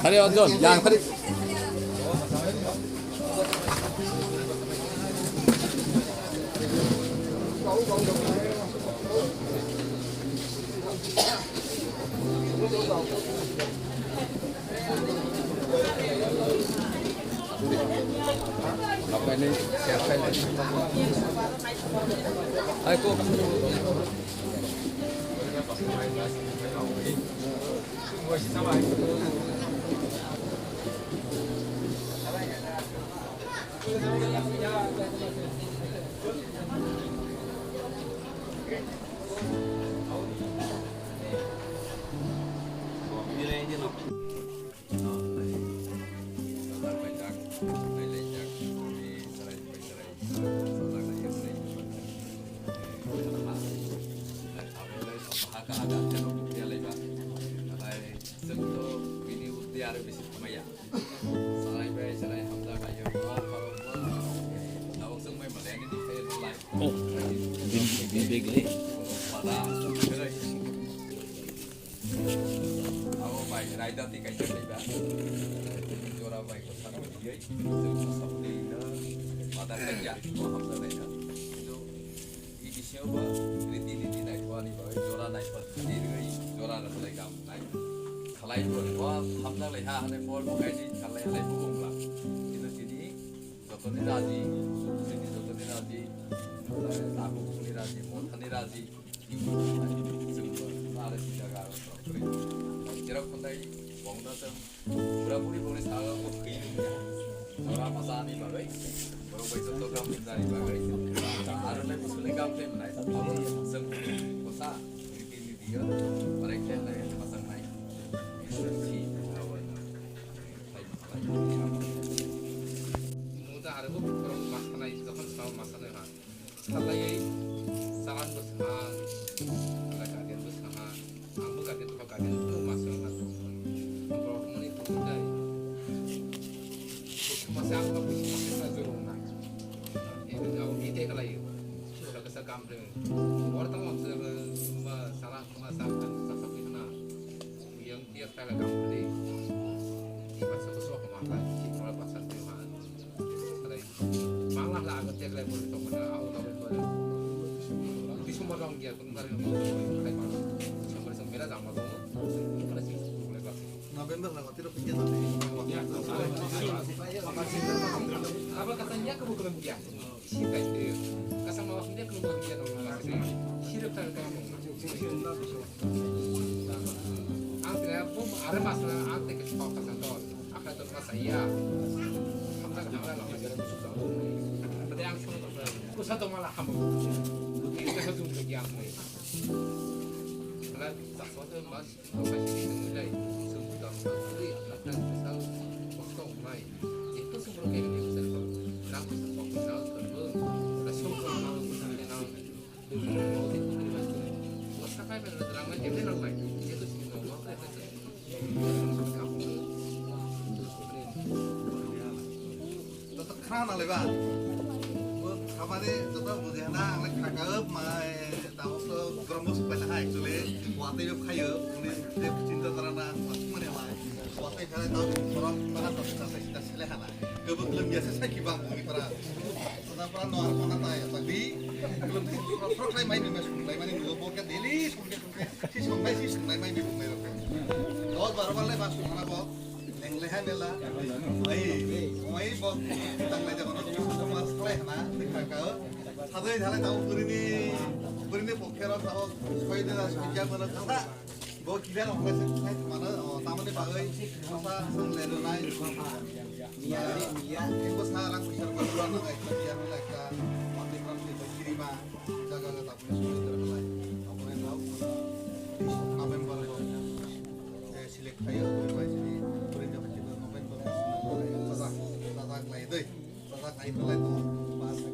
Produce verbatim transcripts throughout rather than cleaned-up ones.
Hari Arjun, yang tadi. Salai bai, salai hamjak, ayo, tabuk chwng bai malai ani ni khe no lai. Oh, bini, bini bag le. Pada, abo bai, raida ti kaisa kaiba. Jora bai ko sana bai, chwng ko sabni na, pada kaiya, ko hamjak lai na. Ido, Ini siyaba riti niti naithokni bagwi jora naithok thani rwgwi jora rwkhlai gam nai. Khalai bo bo hamjak lai ha hwnwi bol bo kaisi khalai halai bo wngla. Kintu tini jotoni raji, tini jotoni raji, tabukni raji, mothani raji, chwngbo are si jaga rok kwrwi. Jerok khondai bongda chwng Pura puri boni sago bo khwi nung ya. Jora masa ani bagwi. Borok bai joto gam jani bagwi. Aro le musuli gam te mwnai. Chwng kosa riti ni diyo. Orai khe nai masang nai. Isi abo. Muda aro bo borok masanai, jokhon sao masanai ha. Salaiwi chalan bo swkang, salai guardian bo swkang, ang bo guardian, bo guardian bo ma swkang na. Borok mani thumwi dai. Masa ang bo masa jurung na. Ini jauh kita kalau yuk. Sudah kesa kampung. Orang tengok sudah ma salah ma salah salah. Yang dia salah kampung. Masa besok kemana? Si kalau pasal dia. Bangla la aga teglai bole tongmani abo tabuk bole. December rong ya kun bari mo khai ma. December song mela jang ma tongo. Bole si bole ba. November la gotiro pinja na. Aba kata ya ko bole ya. Si kai te. Kasa ma pinja ko bole ya no. Si re ta ka mo. Ang tira pum are mas na ang te ke pau ka santor. Akha to ma saya. Hamna hamna la ma jara kusuk da. Pade ang sung to. Kusa to mala ham. Ini ke sung ke yang mai. Kala sa so to mas to ka si ni lai. Sung to ma sui na ta sa ko to mai. Itu sung ro ke ni sa ko. Nang ko sa ko na ko. Na sung ko na ko sa ni na. Joto khna nalaiba. Bo khamani joto buji hana ang le khaka ma, eh, tamo to grom bo supai na actually. Watwi bo khayo, uni je chinta dhara na, watwi mani lai. Watwi khala tamo grom mana to ta ta sele hana. Kebo belum biasa sai kibang muni para. Sana para no ar mana ta ya tadi. Belum pro pro khai mai ni mes khai mani nugo bo ka daily. Si songnai, si songnai, mai bibuk nai rok. Dos baro bal lai ba songna bo. Neng leha mela. Ai, oi bo. Tang lai jago no. Mas khlai hana, dikha ka. Sadai thalai tao purini, purini pokhe rok tao soi de la soi kya bola kasa. Bo kidan ong lai se khai mano, o, tamani bagoi. Kasa sang le do nai. Iya, iya. Bo sa rak kusar ko dua na kai, ya na kai. November, November.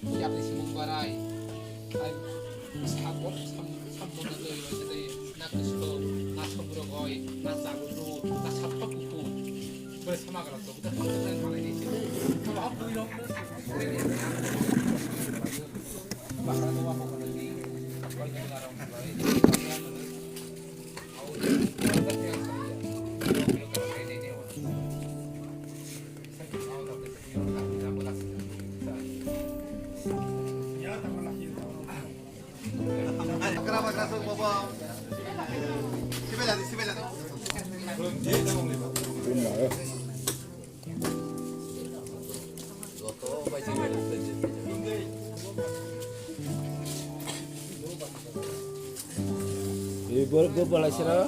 Yapri simung barai, ai, sabon, sam-, sambono doi, oi, doi, na kusko, na sobrogoi, na chaguru, na sapha kuku, bai sama gala to, kita kita malai ni sih. Kalau aku doi rok, bakal dua pokok lagi, bakal dua rok lagi. Ibu, ibu, balai sira.